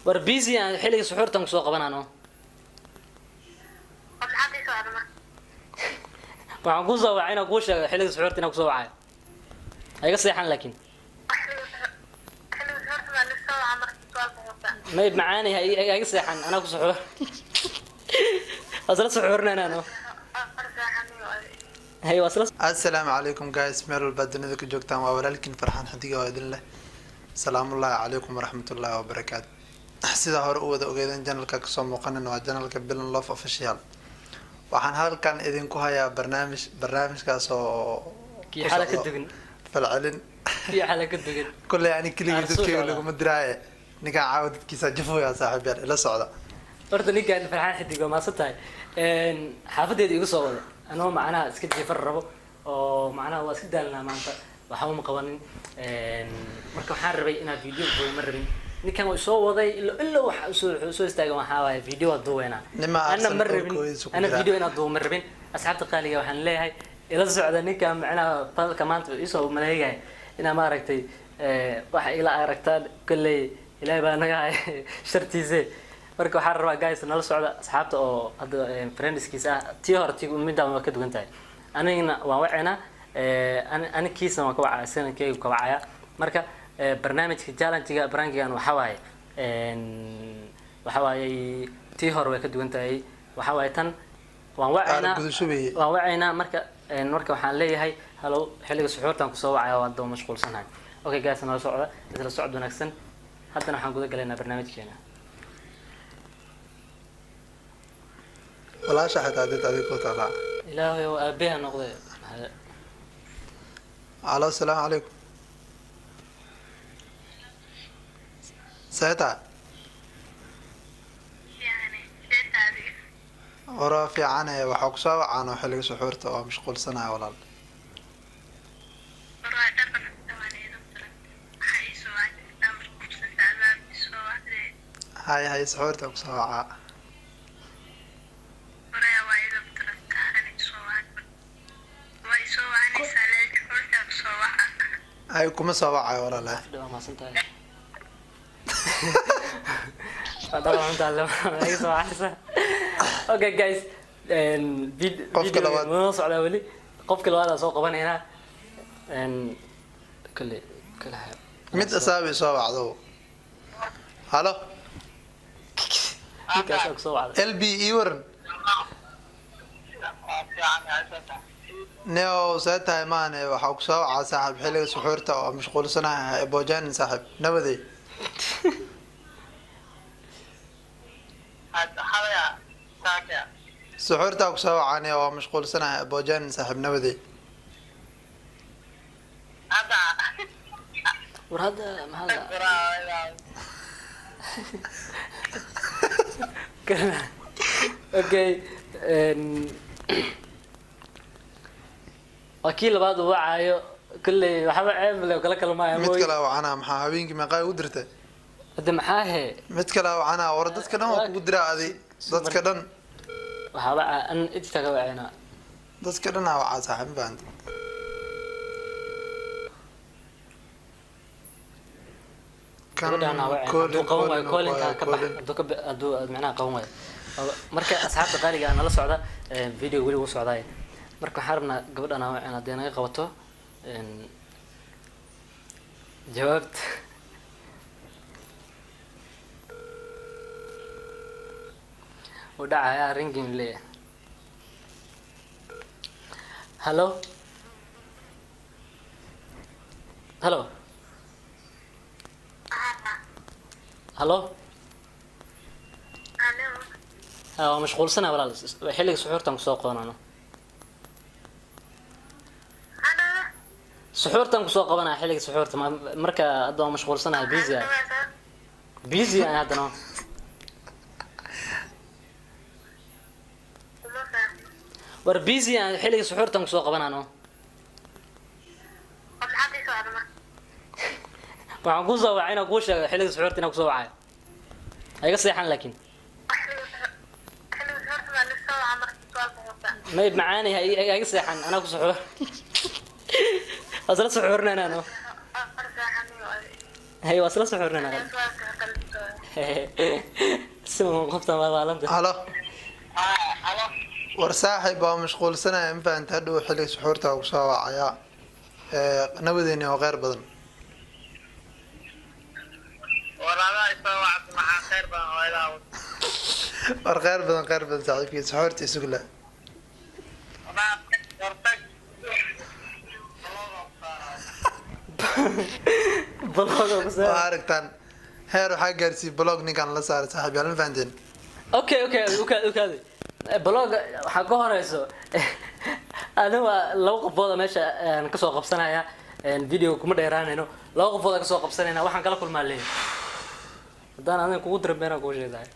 War busy aan xilliga suxuurtan kusoo qabanano. Waxaan kusoo wacay inaan kuu sheego xilliga suxuurta inaan kusoo wacayo. Ha iga seexan laakiin. May macaanay, ha iga seexan, anaa ku suxuur. Waa isla suxuurinaynaano. Hay, waa isla. Assalaamu calaykum guys, meel walbaad dunida ka joogtaan, waa walaalkiin Farxaan Xidiga oo idin leh salaamullaahi calaykum waraxmatullaahi wabarakaatu. Sidaa hore u wada ogeedeen, channelka kasoo muuqanin waa channelka Bilan Love Official. Waxaan halkan idinku hayaa barnaamij, barnaamijkaas oo Kii ku xala ka socdo dugan. Falcelin. Kii xala ka dugan. Kolley ani keligii Aan soo dadkeyga socdaa. laguma diraaye, ninkaan caawa dadkiisa jafooya. Saaxiib yaal, ila socda. Horta ninkaan Farxaan Xidig waa maasan tahay. Xaafadeeda igu soo wada anoo macnaha iska jiifar rabo oo macnaha waa iska daalinaa, maanta waxba ma qabanin. Marka waxaan rabay inaan video duubo, ma rabin. Ninkan waa isoo waday ilo waxa usoo wuxuu soo istaagay, waxaa waaye video waa duubeynaa. Nima ana aarsan ma rabin. dhulkooda ku Ana jiraa. video inaan duubo ma rabin. Asxaabta qaaliga waxaan leeyahay ila socda. Ninkan macnaha falka maanta isoo maleegahay inaa maaragtay waxa ila aragtaan. Kolley Ilaahay baa naga hay shartiise. Marka waxaan rabaa guys nala socda, asxaabta oo hadda friendskiisa ah. Tii hore tii midaan waa ka duwan tahay. Anigana waan wacaynaa, ani kiisna waan ka wacaya, isagana keygu ka wacaya. Marka barnaamijka challenge-ga prankigan waxaa waaye tii hore way ka duwan tahay. Waxaa waaye tan waan wacaynaa. Gudasho weeye. Waan wacaynaa. Marka marka waxaan leeyahay halow, xilliga suxuurtaan kusoo wacaya, waa daba mashquulsanahay. Okay guys, nala socda, isla socod wanaagsan. Haddana waxaan guda galaynaa barnaamijkeena. Walaasha xitaa dad adig ku taalaa. Ilaahay oo aabeha noqde. Alo, asalaamu calaykum, seeta hore fiicane. Waxaa kusoo wacaano xilliga suxuurta, waa mashquulsanahay walaal. Hay hay, suxuurta kusoo wacaa. Hay, kuma soo wacayo walaal. Waa mahadsan tahay. Waa dhawaan tahay, iga soo wacaysa. Okay guys, Qofka video labaad. ma socdaa weli? Qofka labaad aan soo qabanaynaa. Kale kale. Mid asaabi soo wacdo. Halo. Ninkaas aa kusoo wacday. L B e waran neo, see tahay maane? Waxaa kusoo wacaa saaxiib xilliga suxuurta oo mashquulsanahay, bojanin saaxiib nabaday. Suxuurtaa kusoo wacaa oo mashquulsanahay, bojanin saaxiib nabaday. War hadda maxaa la okay, waa kii labaad uu wacaayo. Kolley waxba ceeb le kala kalmaayo. Mid kale wacanaa. Maxaa habeenkii meeqaa igu dirtay? Hadda maxaa he? Mid kale wacanaa. War dadka dhan waa kugu diraa adi, dadka dhan. Waxaa wacaa an idka ka wacaynaa. Dadka dhan aa wacaa saaxiib, ma fahanti? Kan Gabadhaan aa wacayna. Colin. Hadduu qaban waayo Colin colinka ka bax. Colin. Hadduu ka hadduu macnaha qaban waayo. Marka asxaabta qaaliga ah nala socda, video weli wuu socdaay. Marka waxaan rabnaa gabadhaan aa wacayna, haddii naga qabato jawaabta uu dhacaya ringing leeyahay. Hello, hello, hello. Ha, waa mashquulsanahay walaal, xilliga suxuurtan kusoo qabanano. Suxuurtan kusoo qabanaya xilliga suxuurta. Marka hadda waa mashquulsanahay, busy ah, busy ah haddana. War busy ah, xilliga suxuurtan kusoo qabanano. Waxaan kusoo wacay inaan kuu sheego xilliga suxuurta inaan kusoo wacayo. Ha iga seexan laakiin. May macaanay, ha iga seexan, anaa ku suxuur. Waa isla suxuurinaynaa. Hay, waa isla suxuurinaynaa. Sima qoftan waa waalanta. Halo. War saaxiib, waa mashquulsanaya, ma fahanta? Hadhow xilliga suxuurta waa kusoo wacayaa. Nabadeeni oo kheyr badan. Walaalaha isoo wacdi, maxaa khayr badan hooyadaa? War kheyr badan, kheyr badan saaxiibkii, suxuurta isugla. Hortag. Block-ga ku Waa saar. aragtaan, heer waxaa gaarsiiyey block ninkaan la saaray, saaxiib yaal, ma fahanteen? Okay, ukaadi, ukaadi. Block-ga waxaa ka horeyso, adiga waa laba qofooda meesha aan kasoo qabsanaya. Video kuma dheeraanayno, laba qofooda kasoo qabsanayna. Waxaan kala kulmaa leeyahay haddaan adiga kugu dirin beenaan kuu sheegay.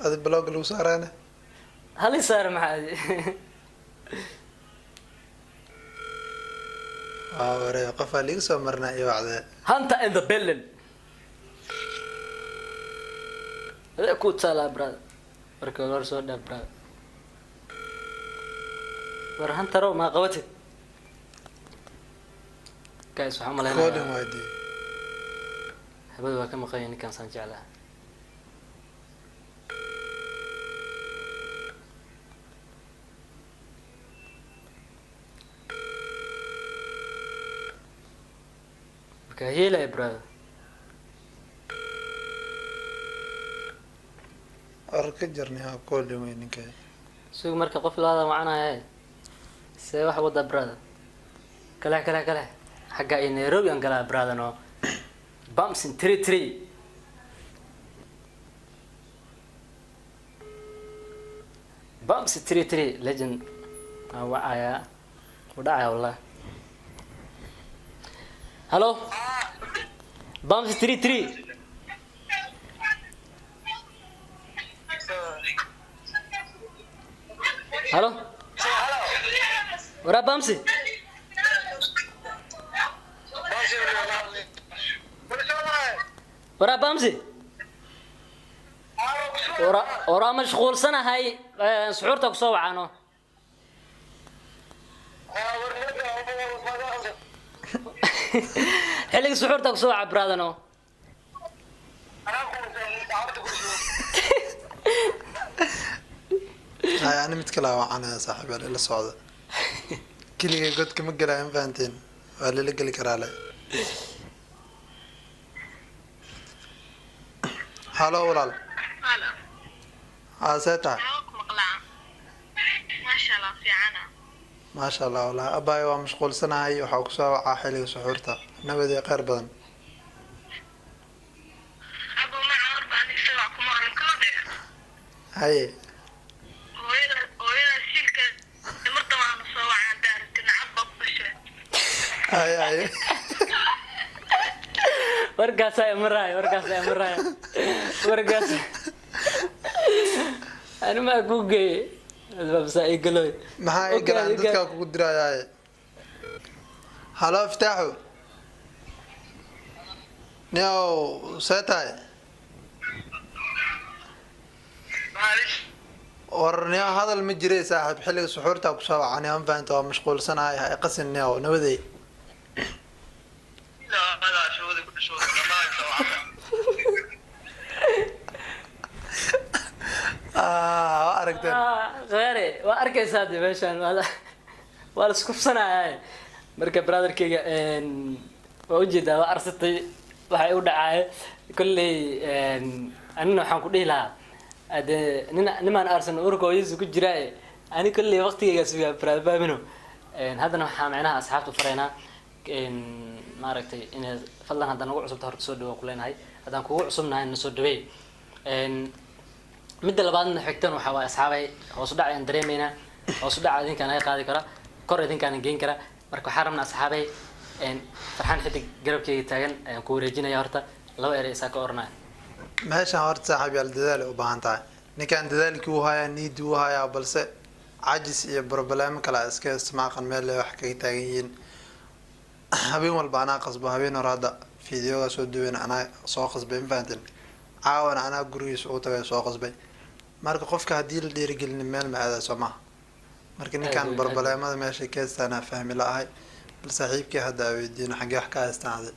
Adi block-ga lagu saaraana. Hal i saar, maxaa adi? Waa waree, qofaa liiga soo marnaa iyo wacdee. Hunter in the building. Adee ku taalaa, brother. Marka hore soo dhaaf, brother. War Hunterow, maa qabatid? Guys, waxaan Calling. umaleynaya Waa dee. Habada waa ka maqan yahay ninkaan, saan jeclaha. Marka yeelaya, brother. War ka jarnay, ha calling wey ninka. Sug, marka qof laada wacanaya, see wax wada, brother? Kale kale kale, xagga iyo Nairobi aan galaa, brother. No bumps in 33 bumps 33 legend aan wacayaa, u dhacaya wallah. Hello, bumps 33. Hello, waraa bamsi. Waraa bamsi, wara waraa, mashquulsanahay. Suxuurta kusoo wacano. Xilliga suxuurta kusoo waca, brother. No. Hay, ani mid kale wacanaya, saaxiib yaal, ila socda. Keligay godka ma gelaya, ma fahanteen? Waa lala geli karaa le. Halo walaal. Halo. Haa, see tahay? Maxaa ku maqlaa? Maasha Allah, fiicana. Maasha Allah walaal. Abaayo, waa mashquulsanahay, waxaa kusoo wacaa xilliga suxuurta. Nabadee, kheyr badan. Abo maca warba aniga soo kuma oran kama dhe. Haye. Hooyada siilka marta waanu soo wacaan daarti nacab baa ku dhashay. Haye haye. Warkaasaa imaraaya, warkaasaa imaraaya, warkaas ani maa ku geeye babsaa igaloy. Maxaa i galaan dadkaa kugu dirayaaye? Halo Iftaaxu, niow, see tahay? War nio, hadal ma jiray saaxiib, xilliga suxuurtaa kusoo waca nio, ma fahanta? Waa mashquulsanahay, ha iqasin nio, nabadey. Ah, waa aragteen. Kheere, waa arkaysaa de meeshaan waa la iskufsanaya. Marka brotherkeyga waa ujeedaa, waa arsatay waxay u dhacaayo kolley. Anina waxaan ku dhihi lahaa ade nin nimaan arsan urka hooyadiisa ku jiraa. Ani kolley waqtigeyga sugaa, brother, faamino. Haddana waxaa macnaha asxaabta faraynaa, maaragtay, inay fadlan haddaan ugu cusubta horta soo dhawo ku leenahay, haddaan kugu cusubnahay na soo dhaweey. Midda labaadna xigtan waxaa waaye, asxaabay, hoos u dhac ayaan dareemaynaa. Hoos u dhaca idinkaan naga qaadi kara, kor idinkaana geyn kara. Marka waxaan rabnaa, asxaabay, Farxaan Xidig garabkeyga taagan ayaan ku wareejinaya. Horta laba erey isaa ka oranaya. Meeshaan horta saaxiib yaal, dadaal ay u baahan tahay. Ninkaan dadaalkii u hayaa, niidii u hayaa, balse cajis iyo problemo kale iska ismaaqan meel ay wax kaga taagan yihiin. Habeen walba anaa qasbo. Habeen hore hadda fiidiyoga soo duweyn anaa soo qasbay, ma fahanteen? Caawana anaa gurigiisa ugu tagay, soo qasbay. Marka qofka haddii la dhiirigelin meel ma aadaa, soo maha? Marka ninkaan Aad. Problemada meesha ka haystaanaa fahmi la-ahay. Bal saaxiibkii hadda a weydiino xaggee wax ka haystaan adi.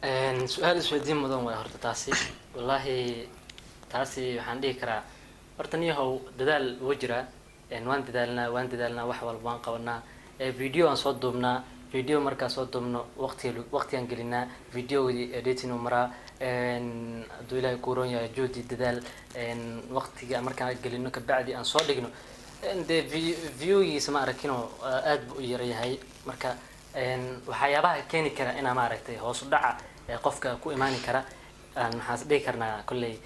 Su-aal isweydiin mudan waay horta taasi. Wallaahi taasi waxaan dhihi karaa horta niyahow, dadaal wuu jiraa. Waan dadaalnaa, waan dadaalnaa, wax walba waan qabanaa. Video aan soo duubnaa, video markaan soo duubno waqti waqtigaan gelinaa, videogii editing uu maraa. Hadduu Ilaahay kuu roon yahay, juhdi, dadaal, waqtiga markaan gelino kabacdi aan soo dhigno. Dee viewgiisa ma arkinoo, aad buu u yar yahay. Marka waxyaabaha keeni kara inaa maaragtay hoos u dhaca ee qofka ku imaani kara aan maxaan is dhihi karnaa kolley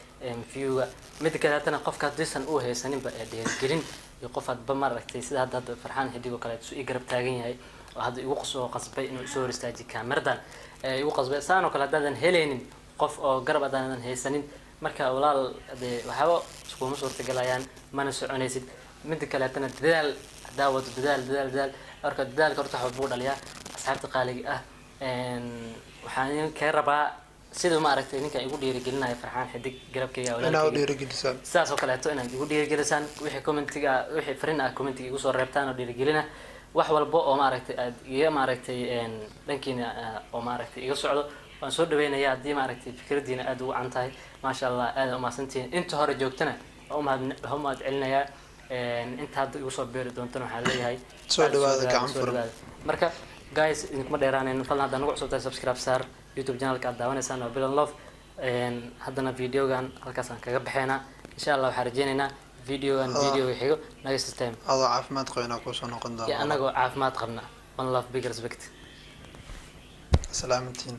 viewga. Mida kale haddana qofka haddiisan u haysaninba ee dhiirigelin iyo qof hadba maaragtay, sida hadda Farxaan Xidig oo kale isu ii garab taagan yahay oo hadda igu soo qasbay inuu isoo hor istaajiyo kaameradan ee igu qasbay, saan oo kale haddaadan helaynin qof oo garab haddaadan haysanin, marka walaal dee waxyaaba iskuma suurtagalayaan, mana soconaysid. Mida kale haddana dadaal haddaa wado, dadaal, dadaal, dadaal, marka dadaalka horta wax buu dhaliyaa. Asxaabta qaaliga ah, waxaan idin kaga rabaa sida ma aragtay ninkan igu dhiirigelinaya, Farxaan Xidig, garabkayga, inaa u walaalkayga, dhiirigelisaan. Sidaas oo kaleeto inaad igu dhiirigelisaan. Wixii commentiga, wixii fariin ah, commentiga igu soo reebtaan oo dhiirigelina. Wax walba oo maaragtay aad iga maaragtay dhankiina oo maaragtay iga socdo waan soo dhaweynaya. Haddii maaragtay fikradiina aad ugu can tahay, maasha Allah, aad umahadsantihiin. Inta hore joogtana waa umahad celinayaa. Inta hadda igu soo beeri doontana waxaan leeyahay Soo aad dhawaada, gacan soo furan. dhawaada. Marka guys, idinkuma dheeraanayno. Fadlan haddaa nagu cusub tahay, subscribe saar YouTube channelka aad daawanaysaan waa Bilan Love. Haddana videogan halkaas aan kaga baxeynaa. Insha Allah waxaan rajeynaynaa videogan videoga xigo next time. Adoo caafimaad qaba inaa kuusoo noqon iyo doono. Anagoo caafimaad qabna. One love, big respect. Salaamantiin.